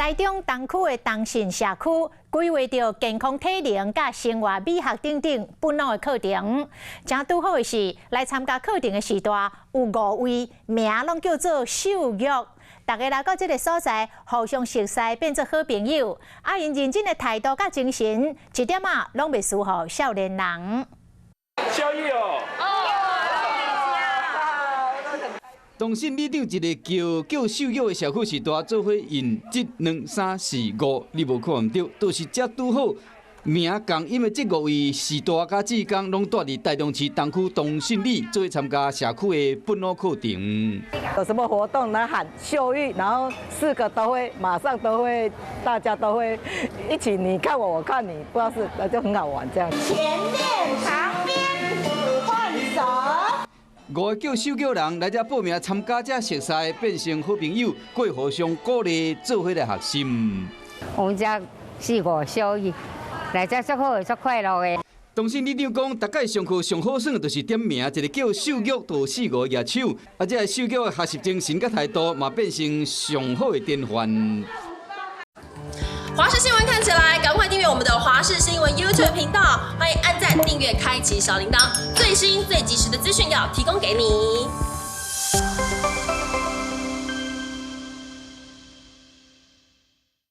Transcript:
台中東區的東信社區規劃著健康體能佮生活美學等等本腦的課程。誠拄好的是，來參加課程的序大有五位，名攏叫做秀玉。大家來到這个所在，互相熟似，變做好朋友。啊，𪜶認真的態度佮精神，一點仔攏袂輸予少年人。秀玉哦。東信里長一个叫秀玉的社區序大，做伙用一、兩、三、四、五，你無看毋著，就是遮拄好名仝，因為這五位序大佮志工攏蹛佇台中市東區東信里，做伙參加社區的本腦課程。有什麼活動呢？喊秀玉，然後四個都會，馬上都會，大家都會一起，你看我，我看你，不知道是，那就很好玩這樣。前面、旁邊換手。五个叫秀玉人來遮報名參加，才熟似，變成好朋友，閣會互相鼓勵，做伙來學習。我們遮四個秀玉來遮足好，足快樂的。東信里長講，逐擺上課上好耍，就是點名，一个叫秀玉，就四五个舉手，啊，這个秀玉的學習精神佮態度，嘛變成上好的典範。華視新聞看起來，趕快訂閱我們的華視新聞 YouTube 頻道，歡迎按讚、訂閱、開啟小鈴鐺，最新最及時的資訊要提供給你。